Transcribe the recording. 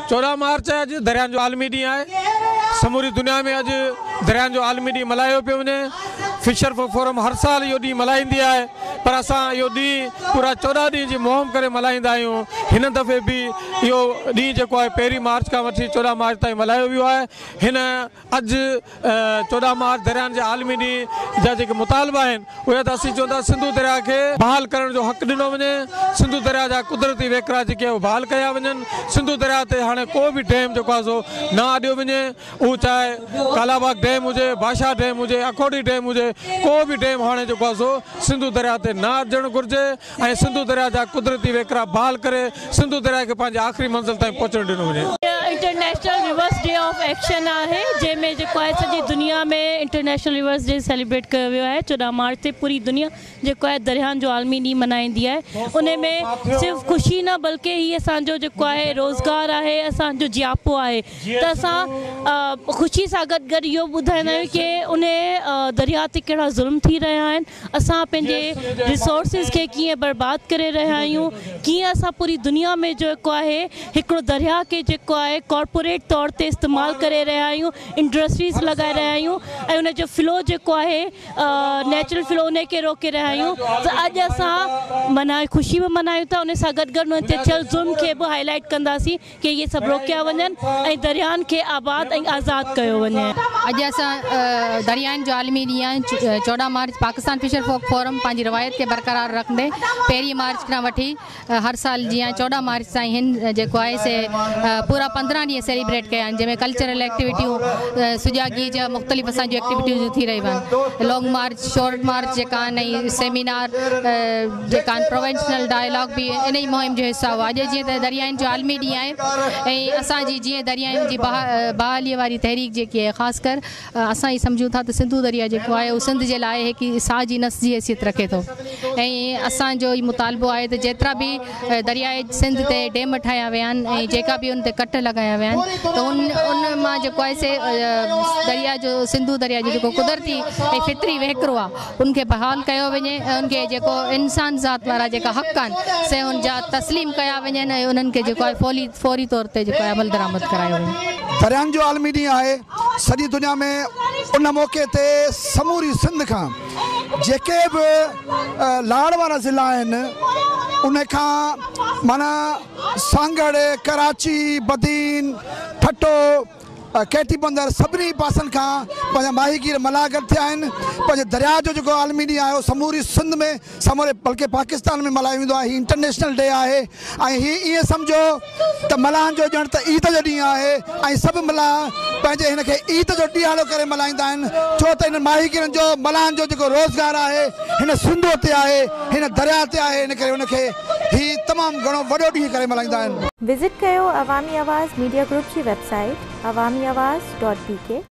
14 march اڄ دريائن جو عالمي ڏينهن آهي. سموري دنيا ۾ اڄ دريائن جو عالمي ڏينهن ملهايو پيو وڃي. فشر فوڪ فورم هر سال اهو ڏينهن ملهائيندي آهي پر اسان اهو ڏينهن پورا 14 ڏينهن جي مهم ڪري ملهائيندا آهيون. هن دفعي به اهو ڏينهن جيڪو آهي پهرين مارچ کان وٺي 14 مارچ تائين ملهايو ويو آهي. هن اڄ 14 مارچ دريائن جي عالمي ڏينهن جا جيڪي مطالبا آهن اهي ته اسين چون ٿا سنڌو درياء کي بحال ڪرڻ جو حق ڏنو وڃي، سنڌو درياء جا قدرتي وهڪرا جيڪي اهي بحال ڪيا وڃن، سنڌو درياء تي هاڻي ڪو به ڊيم جيڪو آهي سو نه اڏيو وڃي، اهو چاهي ڪالاباغ ڊيم هجي، ڀاشا ڊيم هجي، اکوڙي ڊيم هجي، ڪو به ڊيم هاڻي جيڪو آهي سو سنڌو درياء تي نه اڏجڻ گهرجي ۽ سنڌو درياء جا قدرتي وهڪرا بحال ڪري سنڌو درياء کي پنهنجي آخري منزل تائين پهچڻ ڏنو وڃي. International rivers day of action آهي جنهن ۾ جيڪو آهي سڄي دنيا ۾ انٽرنيشنل ريورس ڊي سيليبريٽ ڪيو ويو آهي 14 مارچ تي پوري دنيا جيڪو آهي درياهن جو عالمي ڏينهن ملهائيندي آهي ان ۾ صرف خوشي نه بلڪه هي اسان جو جيڪو آهي روزگار آهي اسان جو جياپو آهي ته اسان خوشي سان گڏ گڏ اهو ٻڌائيندا آهيون ڪي ان درياهه تي ڪهڙا ظلم ٿي رهيا آهن اسان پنهنجي ريسورسز کي ڪيئن برباد ڪري رهيا آهيون، ڪيئن اسان پوري دنيا ۾ جيڪو آهي هڪڙو درياهه کي جيڪو آهي ڪارپوريٽ طور تي استعمال ڪري رهيا آهيون، انڊسٽريز لڳائي رهيا آهيون ۽ ان جو فلو جيڪو آهي نيچرل فلو ان کي روڪي رهيا آهيون ته اڄ اسان ملهائي خوشي به ملهايون ٿا ان سان گڏ گڏ انهن تي ٿيل ظلم کي به هائي لائيٽ ڪنداسين. ڪي اهي سڀ روڪيا وڃن ۽ درياهن کي آباد ۽ آزاد ڪيو وڃي. اڄ اسان درياهن جو عالمي ڏينهن آهي 14 march Pakistan fisher folk forum پنهنجي روايت کي برقرار رکندي پهرين مارچ کان وٺي هر سال جيان 14 مارچ تائين هن جيڪو آهي سي پورا 15 ڏينهن سيليبريٽ ڪيا آهن جنهن ۾ ڪلچرل ايڪٽيوٽيون سجاڳي جا مختلف اسان جون ايڪٽيوٽيون ٿي رهيون آهن لانگ مارچ شارٽ مارچ جيڪا آهن ۽ سيمينار جيڪا آهن پرووينشنل ڊائلاگ به ان ئي مهم جو حصا هئا. اڄ جيئن ته دريائن جو عالمي ڏينهن آهي ۽ اسان جي جيئن دريائن جي بحالي واري تحريڪ جيڪي آهي خاص ڪر اسان هي سمجهون ٿا ته سنڌو درياء جيڪو آهي اهو سنڌ جي لاء هڪ ساهه جي نس جي حيثيت رکي ٿو ۽ اسان جو هي مطالبو آهي ته جيترا به درياء سنڌ تي ڊيم ٺاهيا ويا آهن ۽ جيڪا به ان تي ڪٽ لڳايا ويا آهن ته ان مان جيڪو آهي سي درياء جو سنڌو درياء جو جيڪو قدرتي ۽ فطري وهڪرو آهي ان کي بحال ڪيو وڃي ۽ ان کي جيڪو انسان ذات وارا جيڪا حق آهن سي ان جا تسليم ڪيا وڃن ۽ انهن کي جيڪو آهي فوري فوري طور تي جيڪو آهي عمل درآمد ڪرايو وڃي. دريائن جو عالمي ڏينهن آهي سڄي دنيا ۾ ان موقعي تي سموري سنڌ کان جيڪي به لاڙ وارا ضلعا آهن ان کان معنيٰ سانگهڙ، ڪراچي، بدين، ٺٽو، ڪيٽي بندر سڀني پاسن کان پنهنجا ماهيگير ملاح گڏ ٿيا آهن پنهنجي درياء جو جيڪو عالمي ڏينهن آهي اهو سموري سنڌ ۾ سموري بلڪه پاڪستان ۾ ملهايو ويندو آهي هي انٽرنيشنل ڊي آهي ۽ هي ائين سمجهو ته ملاحن جو ڄڻ ته عيد جو ڏينهن آهي ۽ سڀ ملاح پنهنجي هن کي عيد جو ڏيهاڙو ڪري ملهائيندا آهن ڇو ته انهن ماهيگيرن جو ملاحن جو جيڪو روزگار آهي هن سنڌوء تي آهي هن درياء تي آهي ان ڪري ان کي هي تمام گهڻو وڏو ڏينهن ڪري ملهائيندا آهن. وزٽ ڪيو عوامي آواز ميڊيا گروپ جي web site Awami Awaz dot B K.